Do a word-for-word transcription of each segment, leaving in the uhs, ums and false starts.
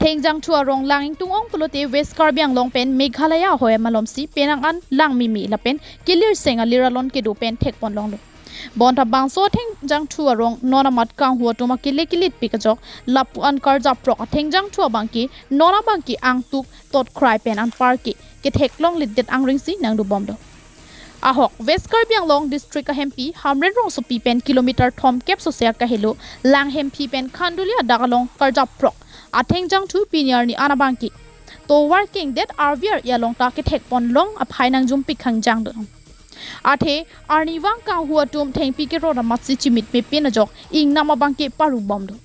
Thengjangthu arong lang ingtung ong pulote West Karbi Anglong pen Meghalaya ahoi malomsi penang an lang mimi lapen kelir seng alir alon kedo pen thekpon longlo. Bonta bangso Thengjangthu arong non amat kanghu atum akele kelit pik ajok lapu an karjap prok a Thengjangthu abangke non abangke angtuk tot krai pen anparke ketheklong litdet angrengsi nangdobomlo. Ahok West Karbi Anglong District ahempi Hamren rongsopi pen kilometer thomkep sose akahelo lang hemphi pen Khanduli adak along karjap prok a Thengjangthu pini arni an abangke tovar kengdet arvi ar-i along ta kethekpon long aphai nangjum pik hangjang do. Athe arnivang kanghu atum thengpi kerot amatsi chimit mepin ajok ingnam abangke parubomlo.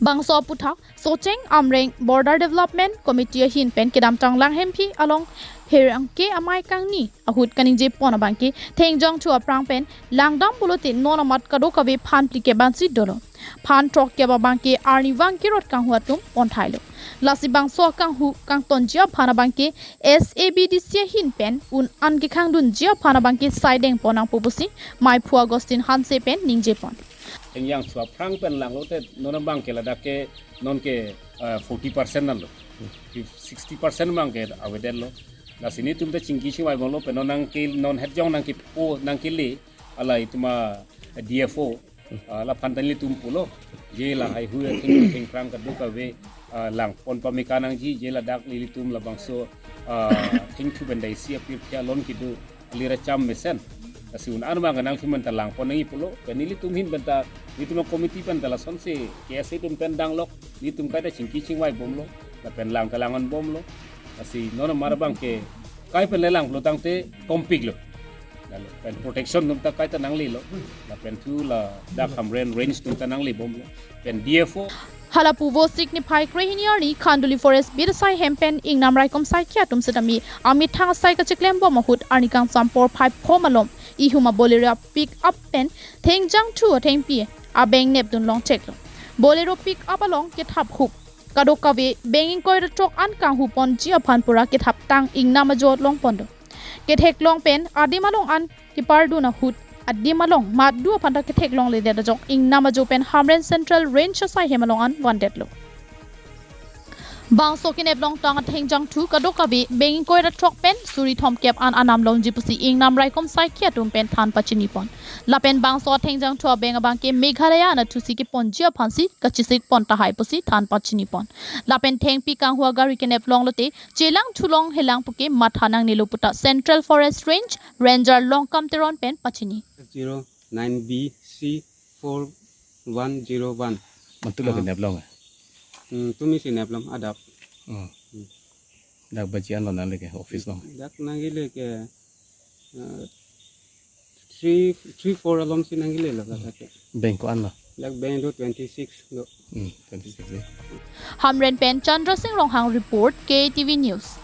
Bangso aputhak Socheng Amreng Border Development Committee ahin pen kedamtang lang hemphi along herangke amei kangni ahut kaningjepon abangke Thengjangthu aphrang pen langdam pulote non amat kadokave phan phlikep ansi dolo. Phan throkkep abangke arnivang kerot kanghu atum ponthailo. Lasi bangso akanghu kangtonji aphan abangke S A B D C ahin pen un an kekhangdunji aphan abangke saideng pon nangpo pusi Meiphu Augustine Hanse pen ningjepon. Thengjangthu aphrang pen langlote non abangke ladak ke non ke, eh, forty percent nanlo. Sixty percent abangke avedetlo. Lasi nelitum ta chingki chingvai bomlo pen non nangke non hetjong nangkepo nangkele ala itum a D F O, ah, laphan ta nelitum pulo. Je lahai hui atheng thengphrang kadokave, ah, langpon pameka nangji, je ladak nelitum labangso, ah, Thengthu pen daisi apirthe alon kedo alir acham mesen. Lasi un an abang nangtum pen ta langpon nangji pulo. Pen nelitum ahin pen ta nelitum committee pen ta lasonsi K S A atum pen danglok nelitum kaita chingki chingvai bomlo. Lapen lang ta langon bomlo. Lasi non amat abangke kai pen le lang pulo tangte kompiklo. Lapen protection atum ta kaita nanglelo. Lapen thu ladak Hamren range atum ta nangle bomlo. Pen D F O. Hala puvo sik niphai krehini arni Khanduli Forest Beat asai hem pen ingnam raikom saikia atum setame amethang asai kachiklem bom ahut arni kangsam porphai pho malom ihum a Bolero pick up pen Thengjangthu athengpi abeng nepdun long cheklo. Bolero pick up along kethap hup kadokave beng ingkoi ra throk an kanghu ponji aphan pura kethap tang ingnam ajo longpon do. Ketheklong pen adim along an kepardun ahut adim along matdu aphan ta ketheklongledet ajok ingnam ajo pen Hamren Central Range asai hem along an vandetlo. Bangso kenep longtang a Thengjangthu kadokave beng ingkoi ra throk pen suri thomkep an anam longji pusi ingnam raikom saikia atum pen than pachinipon. Lapen bangso a Thengjangthu abeng abangke Meghalaya anatthusi keponji aphansi kachisik pon tahai pusi than pachinipon. Lapen thengpi kanghu agari kenep longlote chelang thulong helang puke matha nangnelo puta Central Forest Range Ranger Longkam Teron pen pachini. Zero nine B C four one zero one. Mantu lo Ah. kenep long. Hmm, tumi si nep long adap. Hmm. Dak baji an lo nangle ke office long. Dak nangle ke, eh, three, three, four alom si nangle lo kata ke. Beng ko-an lo? Dak beng do twenty six lo. Hmm, twenty six de. Hamren pen Chandra Singh Ronghang report, K T V News.